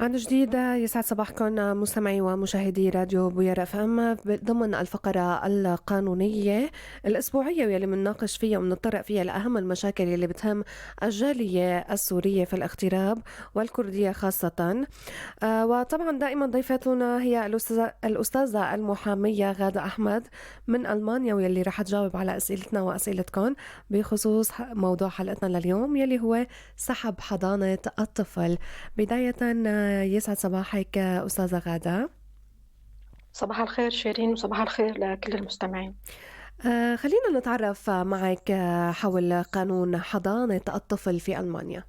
عن جديد يسعد صباحكم مستمعي ومشاهدي راديو بوير اف ام ضمن الفقرة القانونية الأسبوعية واللي بنناقش فيها وبنتطرق فيها لأهم المشاكل اللي بتهم الجالية السورية في الاغتراب والكردية خاصة. وطبعا دائما ضيفتنا هي الأستاذة المحامية غادة أحمد من ألمانيا، واللي رح تجاوب على أسئلتنا وأسئلتكم بخصوص موضوع حلقتنا لليوم يلي هو سحب حضانة الطفل. بداية يسعد صباحك أستاذة غادة. صباح الخير شيرين، وصباح الخير لكل المستمعين. خلينا نتعرف معك حول قانون حضانة الطفل في ألمانيا.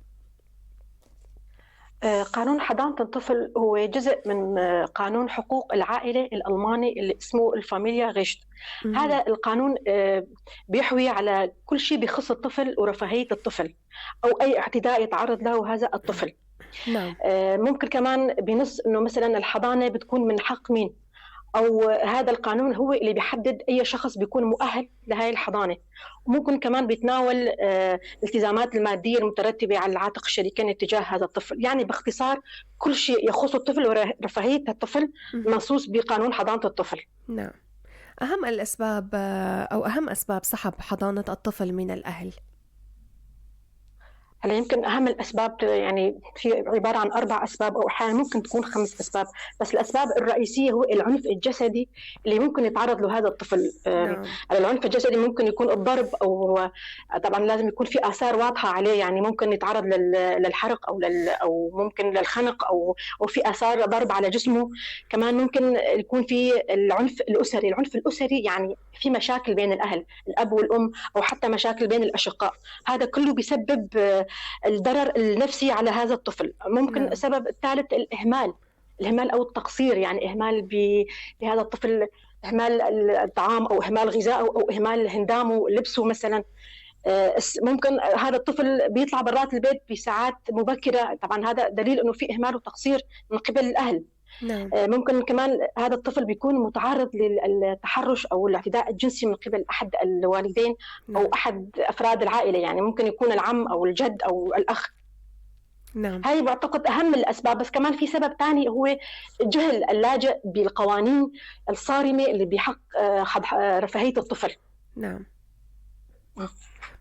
قانون حضانة الطفل هو جزء من قانون حقوق العائلة الألماني اللي اسمه ال Familienrecht. هذا القانون بيحوي على كل شيء بخص الطفل ورفاهية الطفل أو أي اعتداء يتعرض له هذا الطفل. ممكن كمان بنص إنه مثلاً الحضانة بتكون من حق مين، أو هذا القانون هو اللي بيحدد أي شخص بيكون مؤهل لهاي الحضانة. وممكن كمان بيتناول الالتزامات المادية المترتبة على العاتق الشريكين اتجاه هذا الطفل. يعني باختصار كل شيء يخص الطفل ورفاهية الطفل منصوص بقانون حضانة الطفل. أهم الأسباب، أو أهم أسباب سحب حضانة الطفل من الأهل. هلا يمكن أهم الأسباب في عبارة عن 4 أسباب أو أحيانا ممكن تكون 5 أسباب، بس الأسباب الرئيسية هو العنف الجسدي اللي ممكن يتعرض له هذا الطفل. العنف الجسدي ممكن يكون الضرب، أو طبعا لازم يكون في آثار واضحة عليه، يعني ممكن يتعرض للحرق أو ممكن للخنق أو في آثار ضرب على جسمه. كمان ممكن يكون في العنف الأسري. العنف الأسري يعني في مشاكل بين الأهل، الأب والأم، أو حتى مشاكل بين الأشقاء، هذا كله بيسبب الضرر النفسي على هذا الطفل. ممكن السبب الثالث الإهمال، الإهمال أو التقصير، يعني إهمال بهذا الطفل، إهمال الطعام أو إهمال غذائه أو إهمال هندامه لبسه مثلا. ممكن هذا الطفل بيطلع برات البيت بساعات مبكرة، طبعا هذا دليل أنه في إهمال وتقصير من قبل الأهل. ممكن كمان هذا الطفل بيكون متعرض للتحرش أو الاعتداء الجنسي من قبل أحد الوالدين أو أحد أفراد العائلة، يعني ممكن يكون العم أو الجد أو الأخ. هاي بعتقد أهم الأسباب. بس كمان في سبب تاني هو جهل اللاجئ بالقوانين الصارمة اللي بحق رفاهية الطفل.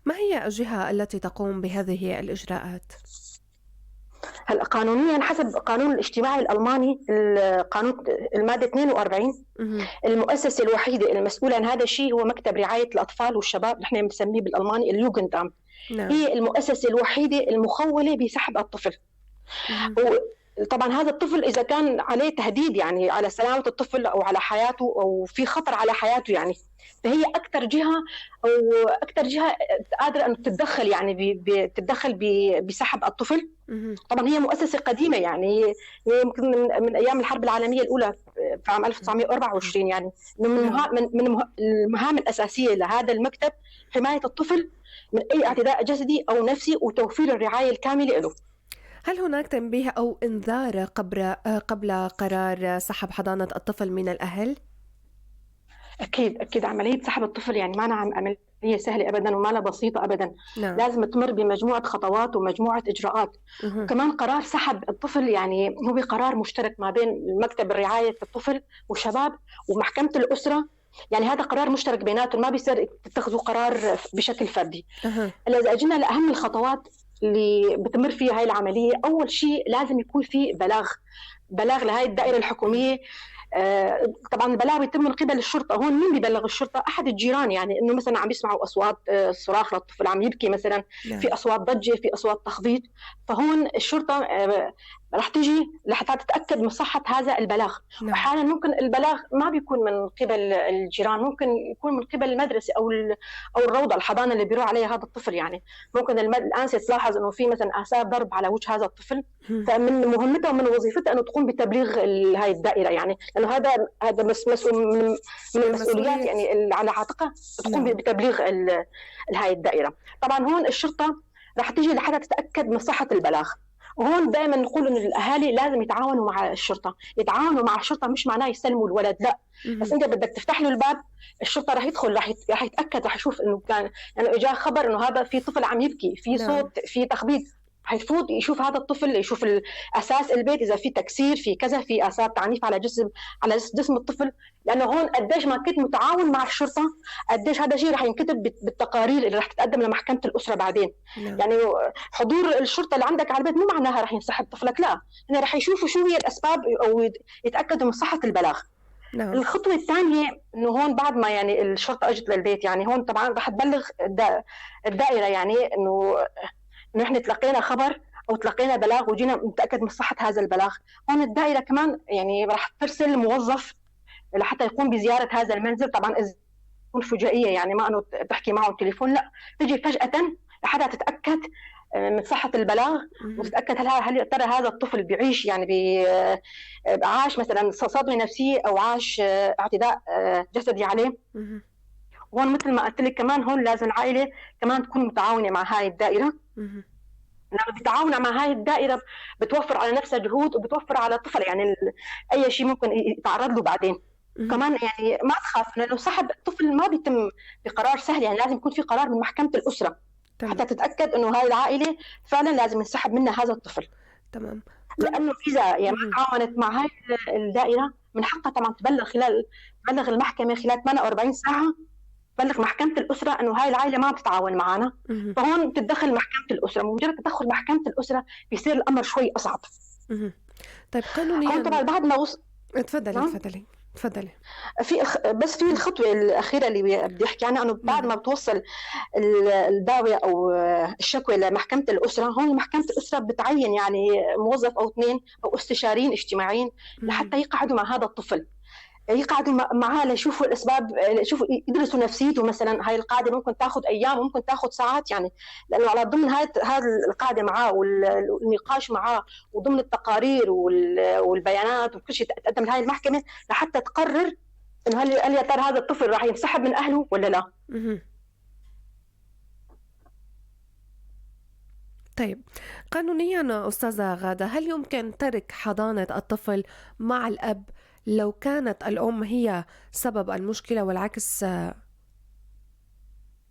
ما هي الجهة التي تقوم بهذه الإجراءات؟ هلا قانونيا حسب قانون الاجتماعي الألماني، القانون المادة 42، المؤسسة الوحيدة المسؤولة عن هذا الشيء هو مكتب رعاية الأطفال والشباب، نحن بنسميه بالألماني اليوجندام. هي المؤسسة الوحيدة المخولة بسحب الطفل. طبعا هذا الطفل إذا كان عليه تهديد، يعني على سلامة الطفل أو على حياته أو في خطر على حياته، فهي أكثر جهة أو أكثر جهة قادرة أن تتدخل، يعني تتدخل بسحب الطفل. طبعا هي مؤسسة قديمة، هي يمكن من أيام الحرب العالمية الأولى في عام 1924، يعني من المهام الأساسية لهذا المكتب حماية الطفل من أي اعتداء جسدي أو نفسي وتوفير الرعاية الكاملة له. هل هناك تنبيه أو إنذار قبل قرار سحب حضانة الطفل من الأهل؟ أكيد، أكيد. عملية سحب الطفل ما نعم عملية سهلة أبداً وما لها بسيطة أبداً. لازم تمر بمجموعة خطوات ومجموعة إجراءات. وكمان قرار سحب الطفل هو قرار مشترك ما بين مكتب الرعاية الطفل والشباب ومحكمة الأسرة، هذا قرار مشترك بيناتهم، ما بيصير تتخذوا قرار بشكل فردي. هلا إذا أجينا لأهم الخطوات اللي بتمر فيها هاي العملية، أول شيء لازم يكون في بلاغ لهاي الدائرة الحكومية. طبعاً البلاغ بيتم من قبل الشرطة. هون مين بيبلغ الشرطة؟ أحد الجيران، يعني إنه مثلاً عم يسمعوا أصوات، صراخ للطفل عم يبكي مثلاً، في أصوات ضجة، في أصوات تخبيط. فهون الشرطة، رح تيجي لحتى تتأكد من صحة هذا البلاغ. وأحياناً ممكن البلاغ ما بيكون من قبل الجيران، ممكن يكون من قبل المدرسة أو الروضة، الحضانة اللي بيروح عليها هذا الطفل. ممكن الآنسة تلاحظ إنه في مثلاً آثار ضرب على وجه هذا الطفل، فمن مهمتها ومن وظيفتها إنه تقوم بتبليغ هاي الدائرة، لأنه هذا مسؤول من المسؤوليات اللي على عاتقها تقوم بتبليغ هاي الدائرة. طبعاً هون الشرطة رح تيجي لحتى تتأكد من صحة البلاغ. وهون دائما نقول إنه الأهالي لازم يتعاونوا مع الشرطة. يتعاونوا مع الشرطة مش معناه يسلموا الولد، لا، بس أنت بدك تفتح له الباب، الشرطة رح يدخل، رح يتأكد، رح يشوف إنه كان، لأنه إجا خبر إنه هذا في طفل عم يبكي، في صوت، في تخبيط. حيفوت يشوف هذا الطفل، يشوف اساس البيت اذا في تكسير، في كذا، في اثار تعنيف على جسم الطفل. لانه هون قديش ما كنت متعاون مع الشرطة قديش هذا الشيء رح ينكتب بالتقارير اللي رح تتقدم لمحكمة الاسرة بعدين. نعم. يعني حضور الشرطة اللي عندك على البيت مو معناها رح ينسحب طفلك، لا، هن رح يشوفوا شو هي الاسباب او يتاكدوا من صحة البلاغ. نعم. الخطوة الثانية انه هون بعد ما يعني الشرطة اجت للبيت، يعني هون طبعا رح تبلغ الدائرة يعني انه نحن تلقينا خبر او تلقينا بلاغ وجينا نتاكد من صحة هذا البلاغ. هون الدائرة كمان يعني رح ترسل موظف لحتى يقوم بزيارة هذا المنزل، طبعا اذا تكون فجائيه، يعني ما انه تحكي معه التليفون، لا، تجي فجاة لحتى تتاكد من صحة البلاغ وتتاكد هل ترى هذا الطفل بيعيش يعني عاش مثلا صدمة نفسية او عاش اعتداء جسدي عليه. وهون مثل ما قلت لك كمان هون لازم العائلة كمان تكون متعاونة مع هاي الدائرة. لما بتعاون مع هاي الدائرة بتوفر على نفسها جهود وبتوفر على الطفل يعني اي شيء ممكن يتعرض له بعدين. كمان يعني ما تخاف، لانه سحب الطفل ما بيتم بقرار سهل، يعني لازم يكون في قرار من محكمة الاسرة. تمام. حتى تتاكد انه هاي العائلة فعلا لازم ينسحب منها هذا الطفل. تمام. لانه اذا يعني ما تعاونت مع هاي الدائرة من حقها طبعا تبلغ المحكمة خلال 48 ساعة، تبلغ محكمة الأسرة إنه هاي العائلة ما بتتعاون معنا. فهون بتتدخل محكمة الأسرة، بمجرد تدخل محكمة الأسرة بيصير الأمر شوي أصعب. طيب قانونيا طبعا بعد ما تفضلي تفضلي. في بس في الخطوة الأخيرة اللي بدي أحكي عنها، إنه بعد ما بتوصل الدعوة أو الشكوى لمحكمة الأسرة، هون محكمة الأسرة بتعين يعني موظف أو اثنين أو استشاريين اجتماعيين لحتى يقعدوا مع هذا الطفل، يقعدوا معاه ليشوفوا الاسباب، يشوفوا يدرسوا نفسيته مثلا. هاي القاعدة ممكن تاخذ ايام وممكن تاخذ ساعات، يعني لانه على ضمن هاي القاعدة معاه والنقاش معاه وضمن التقارير والبيانات وكل شيء تقدم لهي المحكمة لحتى تقرر انه هل يا ترى هذا الطفل راح ينسحب من اهله ولا لا. طيب قانونيا استاذه غاده، هل يمكن ترك حضانة الطفل مع الاب لو كانت الأم هي سبب المشكلة والعكس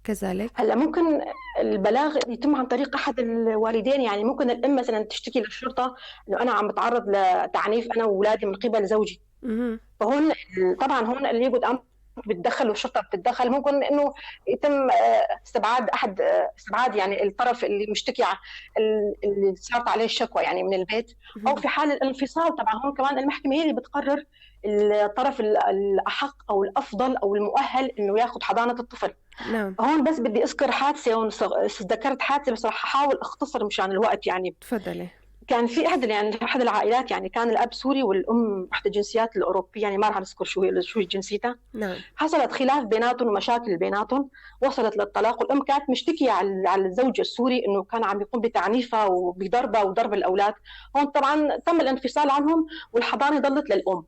كذلك؟ هلا ممكن البلاغ يتم عن طريق أحد الوالدين، يعني ممكن الأم مثلا تشتكي للشرطة إنه أنا عم بتعرض لتعنيف أنا وأولادي من قبل زوجي. فهون طبعا هون اللي يقعد بتدخل والشرطة بتتدخل، ممكن انه يتم استبعاد احد، استبعاد يعني الطرف اللي مشتكي اللي صارت عليه الشكوى يعني من البيت، او في حال الانفصال طبعا هون كمان المحكمة هي اللي بتقرر الطرف الاحق او الافضل او المؤهل انه ياخذ حضانة الطفل. نعم. هون بس بدي اذكر حادثه، هون ذكرت حادثه بس رح احاول اختصر مشان الوقت يعني. تفضلي. كان في احد العائلات، يعني كان الاب سوري والام احدى الجنسيات الاوروبية، يعني ما رح نذكر شو جنسيتها. نعم. حصلت خلاف بيناتهم ومشاكل بيناتهم وصلت للطلاق، والام كانت مشتكيه على الزوج السوري انه كان عم يقوم بتعنيفها وبضربها وضرب الاولاد. هون طبعا تم الانفصال عنهم والحضانه ضلت للام.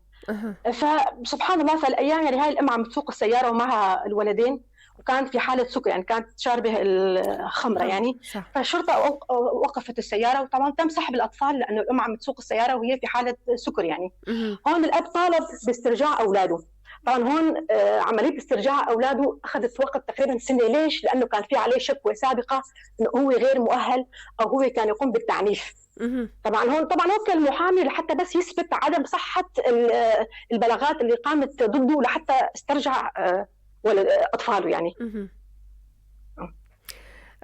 فسبحان الله فالايام يعني هاي الام عم تسوق السيارة ومعها الولدين، وكانت في حالة سكر، يعني كانت شاربة الخمرة يعني. صح. فالشرطة وقفت السيارة وطبعا تم سحب الأطفال لأنه الأم عم تسوق السيارة وهي في حالة سكر يعني. هون الأب طالب باسترجاع أولاده. طبعا هون عملية استرجاع أولاده أخذت وقت تقريبا سنة. ليش؟ لأنه كان في عليه شكوى سابقة إنه هو غير مؤهل أو هو كان يقوم بالتعنيف. طبعا هون طبعا وكل المحامي لحتى بس يثبت عدم صحة البلاغات اللي قامت ضده لحتى استرجع أطفاله يعني.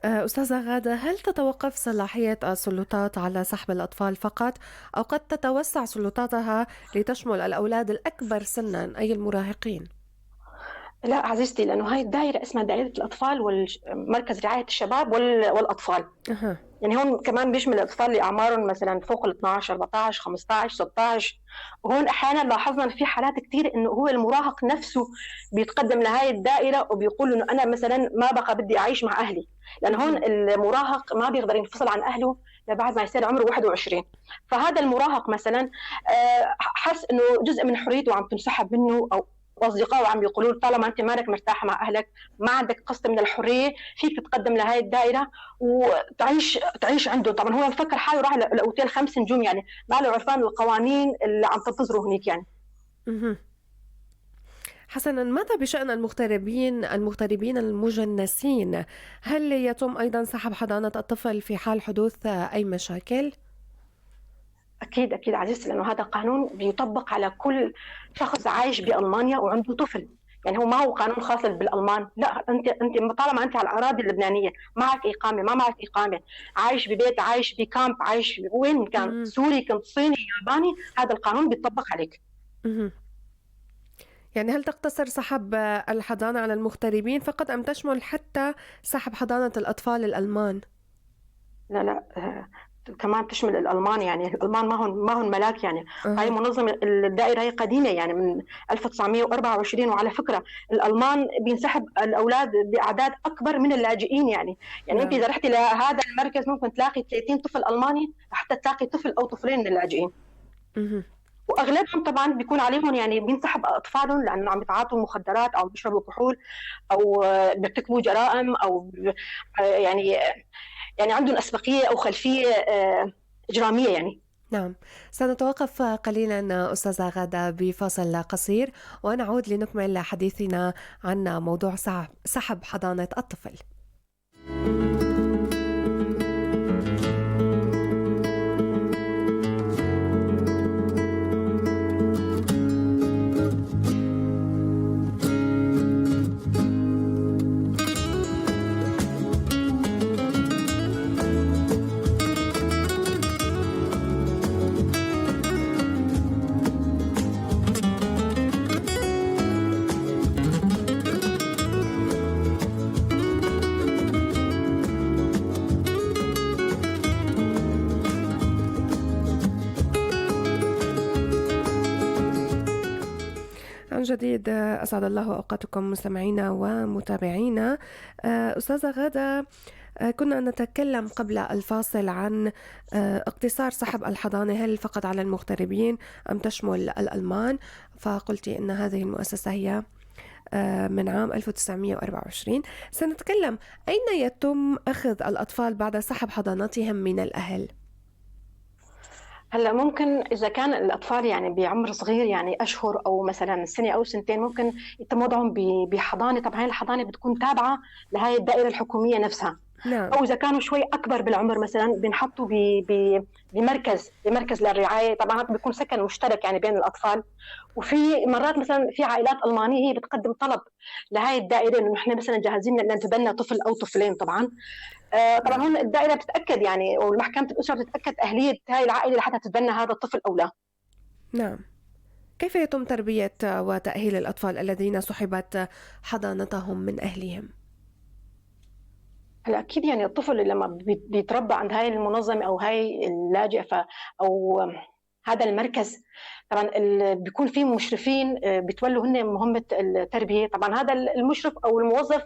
أستاذة غادة، هل تتوقف صلاحية السلطات على سحب الأطفال فقط، أو قد تتوسع سلطاتها لتشمل الأولاد الأكبر سنا أي المراهقين؟ لا عزيزتي، لأنه هاي الدائرة اسمها دائرة الأطفال والمركز رعاية الشباب والأطفال. يعني هون كمان بيشمل الأطفال اللي أعمارهم مثلا فوق ال 12 14 15 16. وهون أحيانا لاحظنا في حالات كثير إنه هو المراهق نفسه بيتقدم لهاي الدائرة وبيقول إنه أنا مثلا ما بقى بدي أعيش مع أهلي، لأن هون المراهق ما بيقدر ينفصل عن أهله لبعد ما يصير عمره 21. فهذا المراهق مثلا حس إنه جزء من حريته عم تنسحب منه، أو واصدقائه عم بيقولوا له طالما انت مالك مرتاحة مع اهلك، ما عندك قسط من الحرية، فيك تتقدم لهي الدائرة وتعيش عنده. طبعا هو مفكر حاله راح لاوتيل 5 نجوم، يعني ما له عرفان القوانين اللي عم تنتظره هنيك يعني. حسنا، ماذا بشأن المغتربين المجنسين؟ هل يتم أيضا سحب حضانة الطفل في حال حدوث أي مشاكل؟ أكيد أكيد عزيزتي، لأنه هذا قانون بيطبق على كل شخص عايش بألمانيا وعنده طفل. يعني هو ما هو قانون خاص بالألمان، لا، أنت طالما أنت على الأراضي اللبنانية معك إقامة ما معك إقامة، عايش ببيت، عايش ب camp، عايش وين كان، سوري كنت، صيني، ياباني، هذا القانون بيطبق عليك. يعني هل تقتصر سحب الحضانة على المغتربين فقط أم تشمل حتى سحب حضانة الأطفال الألمان؟ لا لا، كمان تشمل الألمان. يعني الألمان ما هن ملاك يعني. هاي منظمة الدائرة هي قديمة يعني من 1924. وعلى فكرة الألمان بينسحب الأولاد بأعداد أكبر من اللاجئين. يعني أنت إذا رحتي لهذا المركز ممكن تلاقي 30 طفل ألماني حتى تلاقي طفل أو طفلين من اللاجئين. واغلبهم طبعا بيكون عليهم يعني بينسحب اطفالهم لانه عم يتعاطوا مخدرات او بيشربوا كحول او بيرتكبوا جرائم او يعني عندهم اسبقيه او خلفيه اجراميه يعني. نعم، سنتوقف قليلا أستاذة غادة بفاصل قصير ونعود لنكمل حديثنا عن موضوع سحب حضانة الطفل. جديد، أسعد الله أوقاتكم مستمعينا ومتابعينا. أستاذة غادة، كنا نتكلم قبل الفاصل عن اقتصار سحب الحضانة، هل فقط على المغتربين أم تشمل الألمان؟ فقلت أن هذه المؤسسة هي من عام 1924. سنتكلم أين يتم أخذ الأطفال بعد سحب حضانتهم من الأهل؟ هلا ممكن اذا كان الاطفال يعني بعمر صغير، يعني اشهر او مثلا سنه او سنتين، ممكن يتم وضعهم بحضانه. طبعا هاي الحضانه بتكون تابعه لهي الدائره الحكوميه نفسها. نعم. او اذا كانوا شوي اكبر بالعمر مثلا بنحطوا بمركز للرعايه. طبعا بيكون سكن مشترك يعني بين الاطفال. وفي مرات مثلا في عائلات المانيه هي بتقدم طلب لهي الدائره انه نحن مثلا جاهزين لنتبنى طفل او طفلين. طبعا طبعا هون الدائره بتتاكد يعني، والمحكمه الاسره بتتاكد اهليه هاي العائله لحتى تتبنى هذا الطفل او لا. نعم. كيف يتم تربيه وتاهيل الاطفال الذين سحبت حضانتهم من اهلهم؟ هلا اكيد يعني الطفل لما بيتربى عند هاي المنظمه او هاي اللاجئه او هذا المركز، طبعا بيكون في مشرفين بيتولوا هن مهمه التربيه. طبعا هذا المشرف او الموظف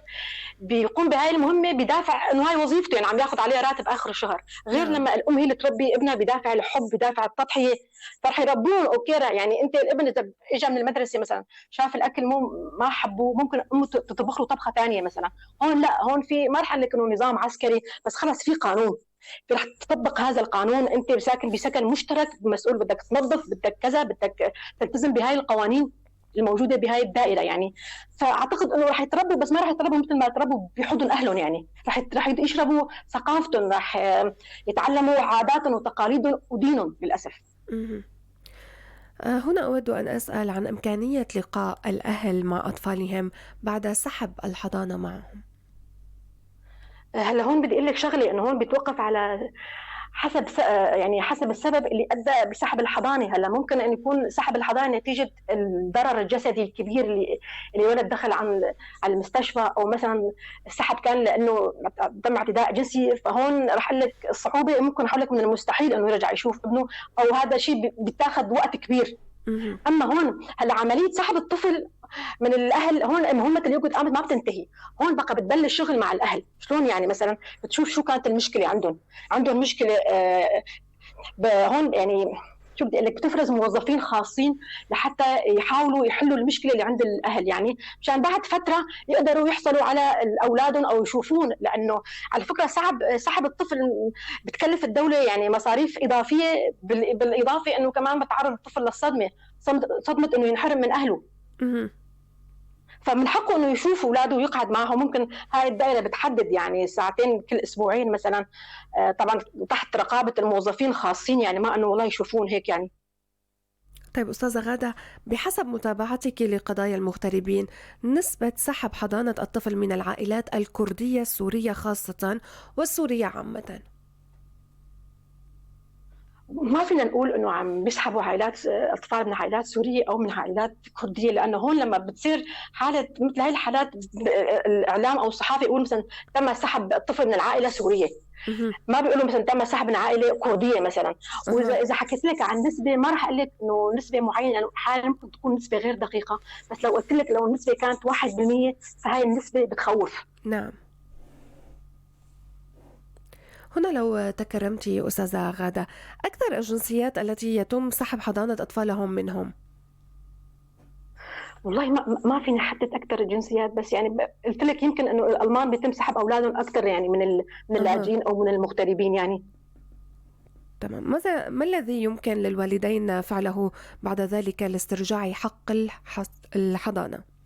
بيقوم بهاي المهمه بدافع انه هاي وظيفته، يعني عم ياخذ عليها راتب اخر الشهر، غير لما الام هي اللي تربي ابنها بدافع الحب، بدافع التضحيه، فرح يربون okay. يعني انت الابن اذا اجى من المدرسه مثلا شاف الاكل مو ما حبوه، ممكن امه تطبخ له طبخه ثانيه مثلا. هون لا، هون في ما رح لك انه نظام عسكري، بس خلص في قانون رح تطبق هذا القانون. انت ساكن بسكن مشترك، مسؤول، بدك تنظف، بدك كذا، بدك تلتزم بهاي القوانين الموجوده بهاي الدائره يعني. فاعتقد انه رح يتربوا، بس ما رح يتربوا مثل ما تربوا بحضن اهلهم يعني. رح يشربوا ثقافتهم، رح يتعلموا عاداتهم وتقاليدهم ودينهم للاسف. هنا أود أن أسأل عن إمكانية لقاء الأهل مع أطفالهم بعد سحب الحضانة معهم. هلا هون بدي اقول لك شغله، انه هون بيتوقف على حسب يعني حسب السبب اللي ادى بسحب الحضانه. هلا ممكن ان يكون سحب الحضانه نتيجه الضرر الجسدي الكبير اللي ولد دخل على المستشفى، او مثلا السحب كان لانه تم اعتداء جنسي. فهون رح اقول لك الصعوبه، ممكن اقول لك من المستحيل انه يرجع يشوف ابنه، او هذا شيء بيتاخذ وقت كبير. اما هون هلا عمليه سحب الطفل من الاهل، هون مهمه ال Jugendamt ما بتنتهي. هون بقى بتبلش شغل مع الاهل. شلون يعني؟ مثلا بتشوف شو كانت المشكله عندهم، عندهم مشكله هون يعني شو بدي اقول لك، بتفرز موظفين خاصين لحتى يحاولوا يحلوا المشكله اللي عند الاهل، يعني مشان بعد فتره يقدروا يحصلوا على اولادهم او يشوفون. لانه على فكره سحب الطفل بتكلف الدوله يعني مصاريف اضافيه، بالاضافه انه كمان بتعرض الطفل للصدمه، صدمه انه ينحرم من اهله. فمن حقه انه يشوف اولاده ويقعد معهم. ممكن هاي الدائرة بتحدد يعني ساعتين كل اسبوعين مثلا، طبعا تحت رقابه الموظفين الخاصين، يعني ما انه والله يشوفون هيك يعني. طيب أستاذة غادة، بحسب متابعتك لقضايا المغتربين، نسبة سحب حضانة الطفل من العائلات الكردية السورية خاصة والسورية عامة؟ ما فينا نقول انه عم بيسحبوا عائلات اطفال من عائلات سورية او من عائلات كرديه، لانه هون لما بتصير حاله مثل هاي الحالات الاعلام او الصحافة يقول مثلا تم سحب الطفل من العائلة السورية، ما بيقولوا مثلا تم سحب من عائلة كرديه مثلا. واذا حكيت لك عن نسبه ما راح اقول لك انه نسبه معينة، لانه احيانا ممكن تكون نسبه غير دقيقة، بس لو قلت لك لو النسبة كانت 1% فهي النسبة بتخوف. نعم. هنا لو تكرمتي أستاذة غادة، أكثر الجنسيات التي يتم سحب حضانة أطفالهم منهم؟ والله ما فيني احدد اكثر الجنسيات، بس يعني قلت لك يمكن انه الالمان بيتم سحب اولادهم اكثر يعني من اللاجئين او من المغتربين يعني. تمام. ما الذي يمكن للوالدين فعله بعد ذلك لاسترجاع حق الحضانة؟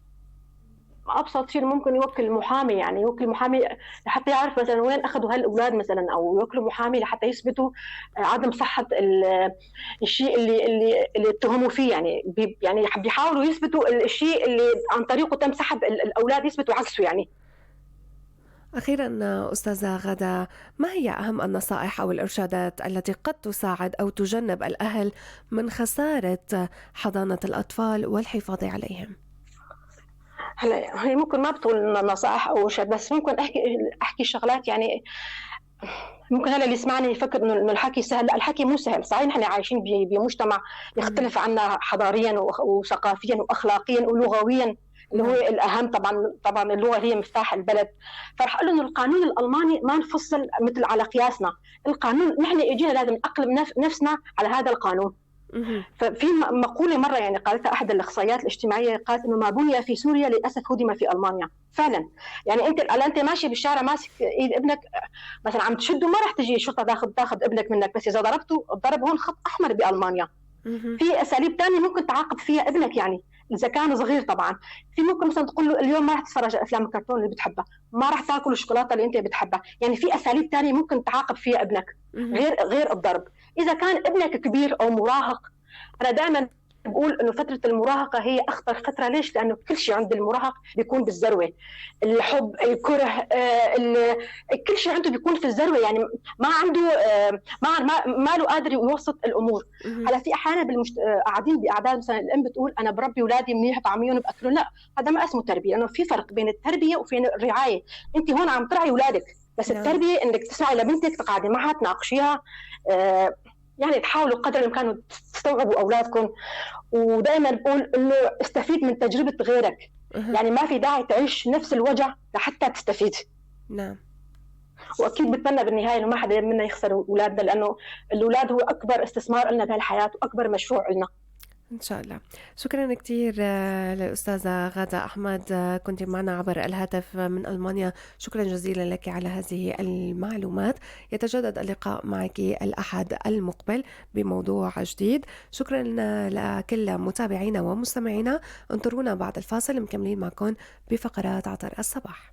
ابسط شيء ممكن يوكل محامي، يعني يوكل محامي لحتى يعرف مثلا وين اخذوا هالاولاد مثلا، او يوكلوا محامي لحتى يثبتوا عدم صحة الشيء اللي اتهموا فيه، يعني يعني بيحاولوا يثبتوا الشيء اللي عن طريقه تم سحب الاولاد، يثبتوا عكسه يعني. أخيرا أستاذة غادة، ما هي أهم النصائح أو الإرشادات التي قد تساعد أو تجنب الأهل من خسارة حضانة الأطفال والحفاظ عليهم؟ هلا هي ممكن ما بتقول نصائح او شيء، بس ممكن احكي شغلات يعني ممكن هلا اللي يسمعني يفكر انه الحكي سهل. لا، الحكي مو سهل. صحيح نحن عايشين بمجتمع يختلف عنا حضاريا وثقافيا واخلاقيا ولغويا، اللي هو الاهم طبعا اللغة هي مفتاح البلد. فرح اقول انه القانون الالماني ما نفصل مثل على قياسنا، القانون نحن اجينا لازم نأقلم نفسنا على هذا القانون. ففي مقولة مرة يعني قالتها أحد الأخصائيات الاجتماعية، قالت إنه ما بني في سوريا للأسف هدم في ألمانيا. فعلا يعني أنت ماشي بالشارع ماسك إيد ابنك مثلا عم تشده، ما راح تجي الشرطة تاخذ ابنك منك، بس إذا ضربته الضرب هون خط أحمر بألمانيا. في أساليب ثانية ممكن تعاقب فيها ابنك يعني إذا كان صغير طبعا. في ممكن مثلا تقول له اليوم ما راح تتفرج على أفلام الكرتون اللي بتحبها، ما راح تاكل الشوكولاتة اللي أنت بتحبها، يعني في أساليب ثانية ممكن تعاقب فيها ابنك غير الضرب. إذا كان ابنك كبير أو مراهق، أنا دائما بقول إنه فترة المراهقة هي أخطر فترة. ليش؟ لأنه كل شيء عند المراهق بيكون بالذروة، الحب، الكره، كل شيء عنده بيكون في الذروة، يعني ما عنده ما له قادر يوسط الأمور. هلا في أحيانا قاعدين بأعداد مثلا الأم بتقول أنا بربي أولادي منيح طعميهم بأكلهم، لا هذا ما اسمه تربية، لأنه في فرق بين التربية وفي الرعاية. أنت هون عم ترعي أولادك، بس التربية إنك تسمعي لبنتك، تقعدي معها، تناقشيها، يعني تحاولوا قدر الإمكان تستوعبوا أولادكم. ودائما بقول إنه استفيد من تجربة غيرك، يعني ما في داعي تعيش نفس الوجع لحتى تستفيد. نعم. وأكيد بتمنى بالنهاية إنه ما حدا منا يخسر أولادنا، لأنه الأولاد هو أكبر استثمار لنا بهالحياة وأكبر مشروع لنا. إن شاء الله. شكرا كثير للأستاذة غادة أحمد، كنت معنا عبر الهاتف من ألمانيا. شكرا جزيلا لك على هذه المعلومات. يتجدد اللقاء معك الأحد المقبل بموضوع جديد. شكرا لكل متابعينا ومستمعينا، انطرونا بعد الفاصل مكملين معكم بفقرات عطر الصباح.